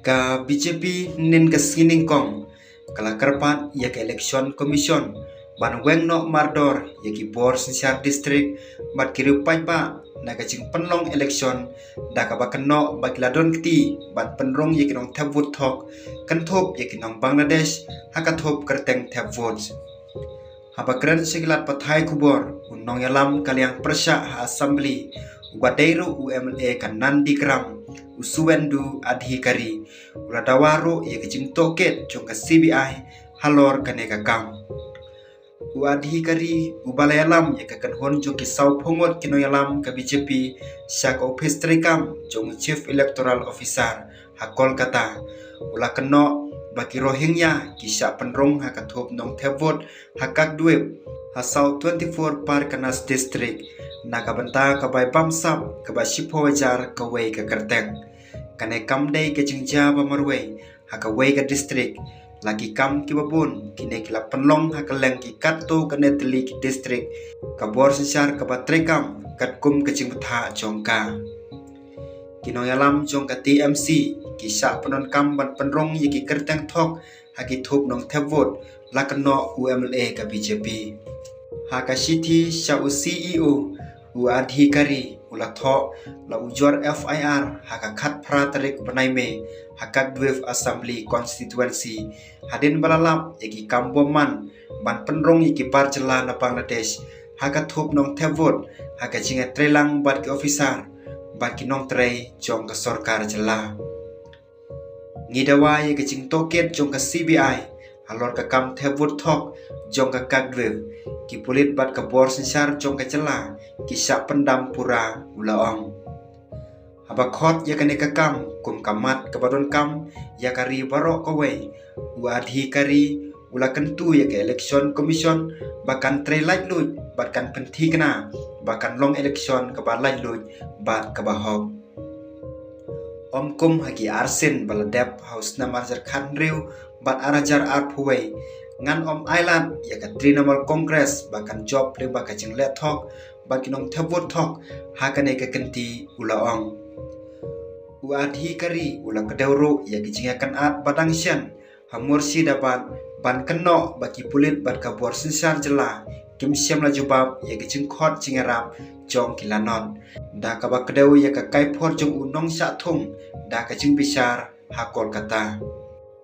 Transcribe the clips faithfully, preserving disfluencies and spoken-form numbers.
Ka B J P hynnin ka sngi nyngkong ka la kyrpad ïa ka Election Commission ban weng noh mardor ïa ki bor synshar district bad ki riewpaidbah na ka jingpynlong election, da kaba kynnoh ba ki la don kti ban pynrung ïa ki nongthep vote thok kynthup ïa ki nong Bangladesh ha ka thup kyrteng thep vote. Haba kren sha ki lad pathai khubor, u nongïalam ka liang pyrshah ha Assembly, uba dei ruh u M L A ka Nandigram, u Suvendu Adhikari, u la dawa ruh ïa ka jingtohkit jong ka C B I halor kane ka kam. U Adhikari uba la ïalam ïa ka kynhun jong ki saw phew ngut ki nongïalam ka B J P sha ka ophis treikam jong u Chief Electoral Officer ha Kolkata, u la kynnoh ba ki Rohingya ki shah pynrung ha ka thup nongthep vote ha Kakdwip, ha South twenty-four Parganas District, na ka bynta ka bai bamsap kaba shiphew hajar kawei ka kyrteng. Kane kam dei ka jingjia ba marwei ha kawei ka district. La ki kam kiba bun kine ki la pynlong ha kylleng ki katto katne tylli ki district, ka bor synshar kaba treikam katkum ka jingbthah jong ka. Ki nongïalam jong ka T M C ki shah pyndonkam ban pynrung ïa ki kyrteng thok ha ki thup nongthep vote, la kynnoh u M L A ka B J P. Ha ka shithi sha u C E O, u Adhikari u la thoh la ujor F I R ha ka khatphra tarik u bnai May ha Kakdwip Assembly Constituency, hadien ba la lap ïa ki kam bymman ban pynrung ïa ki bar jylla na Bangladesh ha ka thup nongthep vote ha ka jingïatreilang bad ki officer bad ki nongtrei jong ka sorkar jylla. Ngi dawa ïa ka jingtohkit jong ka C B I halor ka kam thep vote thok jong ka Kakdwip. Ki pulit bad ka bor synshar jong ka jylla ki shah pyndam pura, u la ong. Haba khot ïa kane ka kam kum ka mat kaba donkam ïa ka ri baroh kawei, u Adhikari u la kyntu ïa ka Election Commission ba kan trei laitluid bad kan pynthikna ba kan long election kaba laitluid bad kaba hok. Ym kum ha ki arsien ba la dep ha u snem ar hajar khathynriew bad ar hajar arphew wei, ngan ym ailad ïa ka Trinamool Congress ba kan jop lyngba ka jingleh thok bad ki nongthep vote thok ha kane ka kynti, u la ong. U Adhikari u la kdew ruh ïa ki jingïakynad ba dang shen ha Murshidabad ban kynnoh ba ki pulit bad ka bor synshar jylla kim shym la jubab ïa ki jingkhot jingïarap jong ki lanot, da kaba kdew ïa ka kaiphod jong u nongshah thung da ka jingbishar ha Kolkata.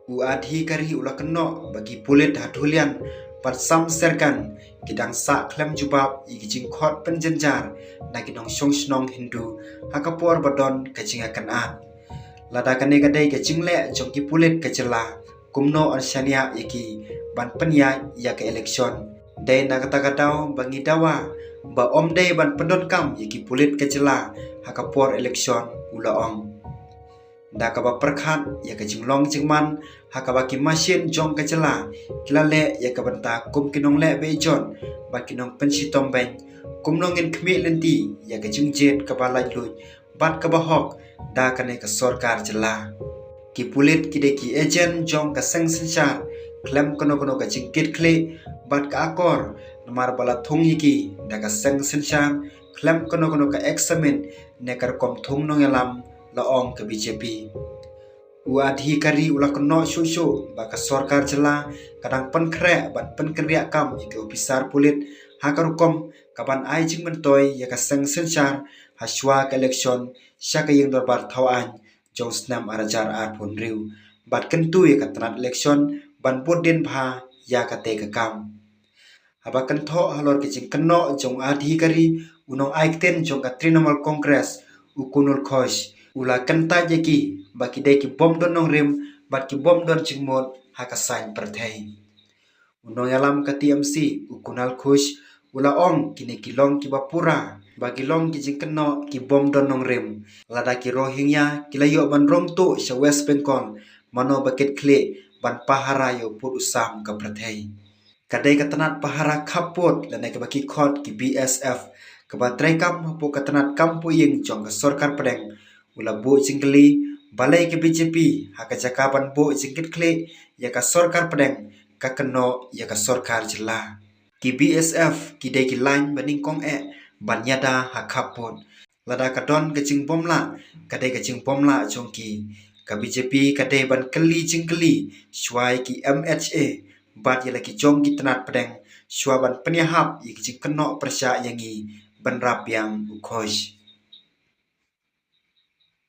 U Adhikari u la kynnoh ba ki pulit ha Dhullian bad Samserganj ki dang sah khlem jubab ïa ki jingkhot pynjynjar na ki nongshong shnong Hindu ha ka por ba don ka jingïakynad. Lada kane ka dei ka jingleh jong ki pulit ka jylla, kumno yn shaniah ïa ki ban pynïaid ïa ka election? Dei na kata ka daw ba ngi dawa ba ym dei ban pyndonkam ïa ki pulit ka jylla ha ka por election, u la ong. Da kaba pyrkhat ïa ka jinglong jingman ha kaba ki mashin jong ka jylla ki la leh ïa ka bynta kum ki nongleh beh jot bad ki nongpynshitom beiñ, kumno ngin khmih lynti ïa ka jingjied kaba laitluid bad kaba hok da kane ka sorkar jylla? Ki pulit ki dei ki agent jong ka seng synshar khlem kano kano ka jingkitkhlieh bad ka akor, namar ba la thung ïa ki da ka seng synshar khlem kano kano ka examine ne ka rukom thung nongïalam, la ong ka B J P. U Adhikari u la kynnoh shuh shuh ba ka sorkar jylla ka dang pynkhreh ban pynkynriah kam ïa ki ophisar pulit ha ka rukom kaban ai jingmyntoi ïa ka seng synshar ha shuwa ka election sha ka ïing dorbar thaw aiñ jong snem ar hajar arphew hynriew bad kyntu ïa ka tnat election ban bud dien bha ïa katei ka kam. Haba kynthoh halor ka jingkynnoh jong u Adhikari, u nongai ktien jong ka Trinamool Congress, u Kunal Ghosh, u la kyntait ïa ki ba ki dei ki bym don nongrim bad ki bym don jingmut ha ka saiñ pyrthei. U nongïalam ka T M C, u Kunal Ghosh, u la ong kine ki long kiba pura, ba ki long ki jingkynnoh ki bym don nongrim. Lada ki Rohingya ki la ïoh ban rung tuh sha West Bengal, mano ba kitkhlieh ban pahara ïa u pud u sam ka pyrthei? Ka dei ka tnat pahara khappud lane kaba ki khot ki B S F kaba treikam hapoh ka tnat kam poh ïing jong ka sorkar pdeng. U la buh jingkylli balei ka B J P ha ka jaka ban buh jingkitkhlieh ïa ka sorkar pdeng ka kynnoh ïa ka sorkar jylla. Ki B S F ki dei ki lain ba nyngkong eh ban ïada ha khappud. Lada ka don ka jingbymlah, ka dei ka jingbymlah jong ki. Ka B J P ka dei ban kylli jingkylli shwa ïa ki M H A bad ïa la ki jong ki tnat pdeng shwa ban pynïahap ïa ki jingkynnoh pyrshah ïa ngi ban rap biang u Ghosh.